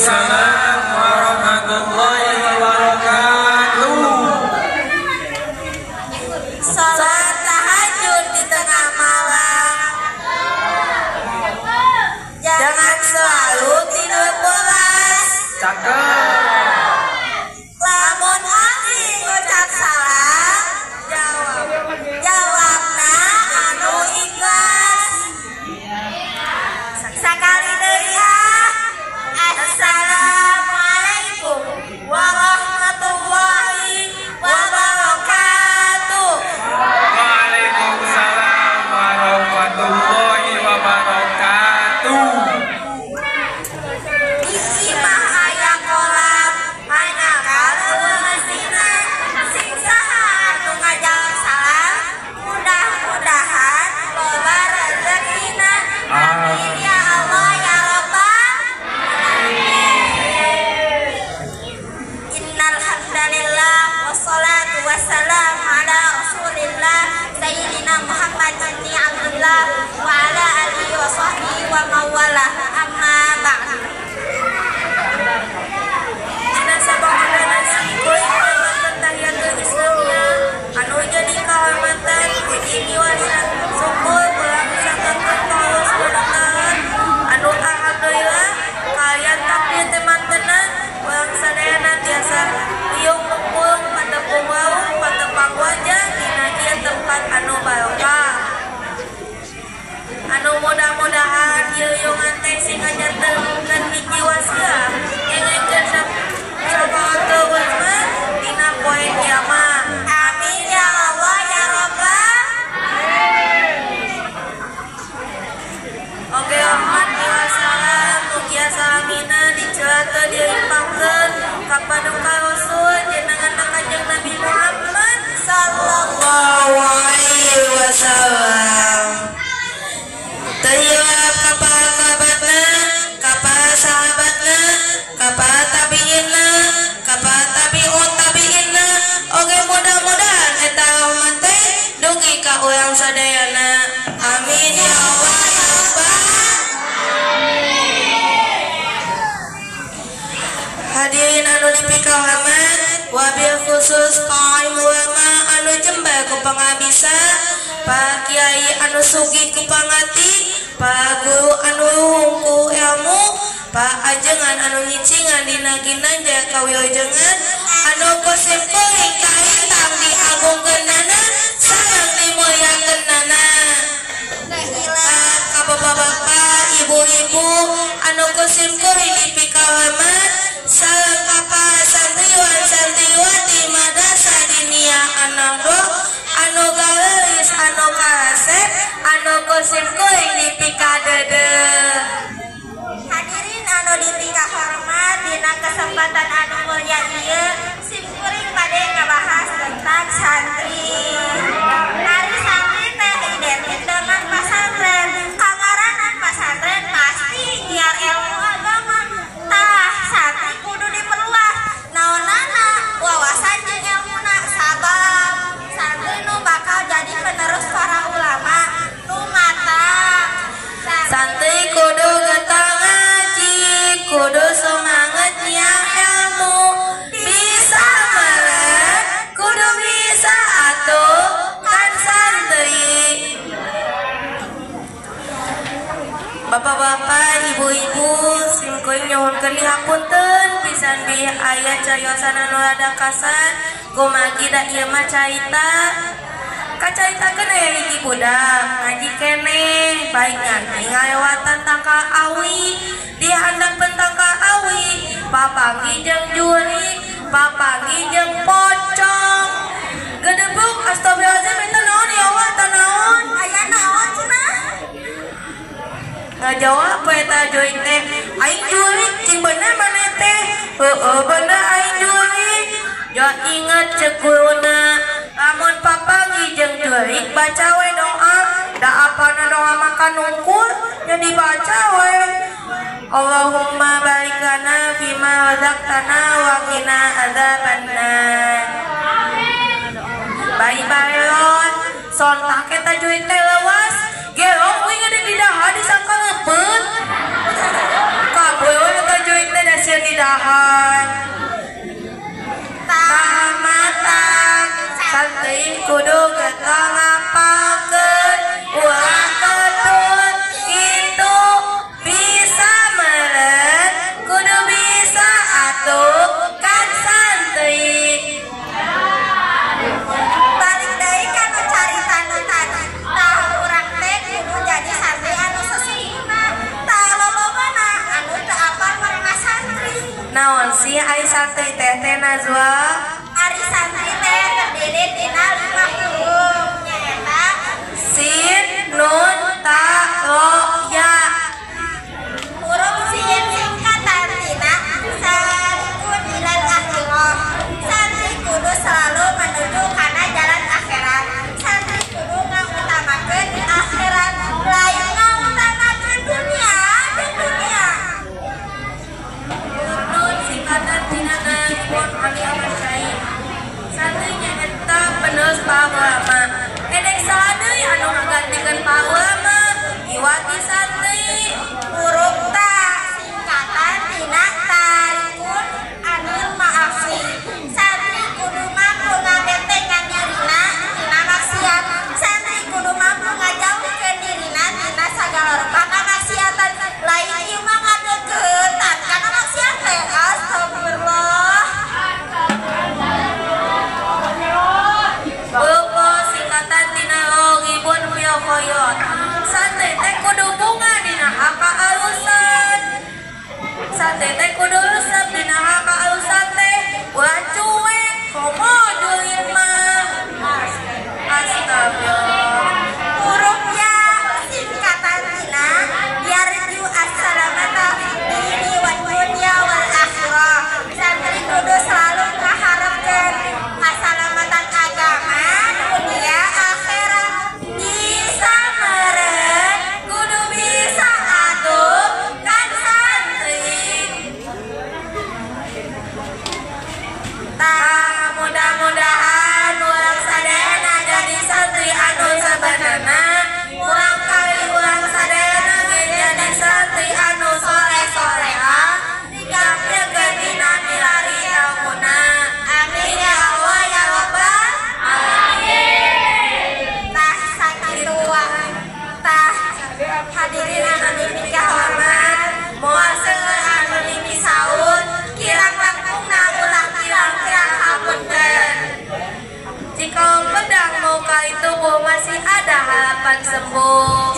Waalaikumsalam warahmatullahi wabarakatuh. Salat tahajud di tengah malam. Jangan selalu tidur pulas. Cakep. Lamun abdi ngucap salam, jawabna anu ikhlas. Sakali deui ah. Assalamualaikum warahmatullahi wabarakatuh. Waalaikumsalam warahmatullahi wabarakatuh. Di imah aya kolam, hanjakal euweuh eusina. Sing saha anu ngajawab salam, mudah-mudahan loba rezekina. Amin ya Allah ya Rabbal alamin. Innal hamdalillah wassalatu wassalam ala Rasulillah sayyidina Muhammad ibni Abdullah wa ala alihi wa sahbihi wa mawalah. Amma ba'du. Dina sabangana simkuring manten tahiyatul Islamiyah anu jadi kahormatan puji miwalian syukur ulah sanggakeun ka Allah Subhanahu wa taala anu alhamdulillah kalian takdir teh mantena urang sadayana tiasa riung mungpulung patepung wau patepang wajah dina ieu tempat anu barokah anu mudah-mudahan ieu riungan teh sing ngajantenkeun hiji wasilah ngengekeun syafaatul uzma dina poe kiamat. Amin ya Allah ya Rabbal Oke, rahmat salam mugia salamina dicela teu dilimpahkeun ka paduka Rasul jenengan Kanjeng Nabi Muhammad sallallahu alaihi wasallam. Teu hilap ka para kerabatna, ka para sahabatna, ka para tabiinna, ka para tabi'ut tabiinna. Oge mudah-mudahan eta rahmat teh dugi ka urang sadayana. Amin ya Allah ya Rabbal. Hadirin anu dipikahormat, wabil khusus kaum ulama anu jembar ku pangabisa, para kiai anu sugih ku pangati, para guru anu luhung ku ilmu, para ajengan anu nyicingan dina ginanjar kawilujengan, anu ku simkuring kahintang diagungkeunana sareng dimulyakeunana. Ka bapak-bapak, ibu-ibu anu ku simkuring dipikahormat, sareng ka para santriwan santriwati madrasah diniyah An-Nahdloh anu galeulis anu karasep anu ku simkuring dipikadeudeuh. Hadirin anu dipikahormat, dina kesempatan anu mulia ieu simkuring bade ngabahas tentang santri. Ari santri teh identik dengan pesantren. Kangaranan pesantren pasti nyiar ilmu agama. Tah santri kudu diperluas naonana wawasan jeung ilmuna, sabab santri nu bakal jadi penerus para ulama nu matang. Santri kudu getol ngaji, kudu semangat nyiar ilmu, bisa melek kudu bisa atuh kan santri. Bapak-bapak, ibu-ibu, simkuring nyuhunkeun dihapunten pisan bilih aya cariosan anu rada kasar, kumagi da ieu mah carita. Kacaritakeun aya hiji budak ngaji keneh, baik nganti ngalewatan tangkal awi, di handapeun tangkal awi, papanggih jeung jurig, papanggih jeung pocong. Gedebuk astagfirullahalazim eta naon ya Allah, eta naon? Aya naon cenah? Ngajawab eta jurig teh, aing jurig cing bener maneh teh. Heueuh bener aing jurig. Jo inget ceuk guruna, lamun papanggih jeung jurig baca we doa, da apana doa makan nungkul nya dibaca we. Allahumma barik lana fima razaqtana wa qina adzabannar. Bari balelot sontak eta jurig teh leuwas, gelong uing gede di daha disangka leupeut. Kabeh we eta jurig teh da sieun Naon sih ari santri teh teh Nazwa? Ari santri teh terdiri tina 5 huruf nyaeta sin, nun, ta, ro, ya. Huruf sin singkatan tina salikun ilal akhirah. Santri kudu selalu menuju kana jalan akhirat. Santri kudu ngutamakeun akhirat, lain ngutamakeun dunia jeung dunia. Nun singkatan tina naibun anil masyayikh. Santri nyaeta penerus para ulama. Edek saha deui anu ngagantikeun para ulama? Iwati santri. Huruf ta singkatan tina tarikun anil ma'asi. Santri kudu mampu ngabentengan dirina tina maksiat. Santri kudu mampu ngajauhkeun dirina tina sagala rupa kamaksiatan. Lain ieu mah ngadeukeutan kana maksiat teh. Astagfirullah. Huruf ro singkatan tina roribun fil khairat. Santri teh kudu bunga dina hal kaalusan. Santri teh kudu resep dina hal kaalusan teh. Ulah cuek, komo julid mah. Astagfirullah. Huruf ya singkatan tina yarju as-salamata fid dini wad dunya wal akhirah. Santri kudu selalu ngaharepkeun kasalamatan agama, dunia, akhirat. Bisa meren, kudu bisa atuh kan santri. Tah mudah-mudahan urang sadayana jadi santri anu sabenerna. Urang kali urang sadayana ge jadi santri anu soleh-soleha. Digampilkeun dina milari ilmuna. Amin ya Allah ya Rabbal alamin. Tah sakitu wae. Tah hadirin anu dipikahormat, moal seueur anu dimisaun, kirang langkungna ulah kirang-kirang hapunten. Jika pedang melukai tubuh masih ada harapan sembuh.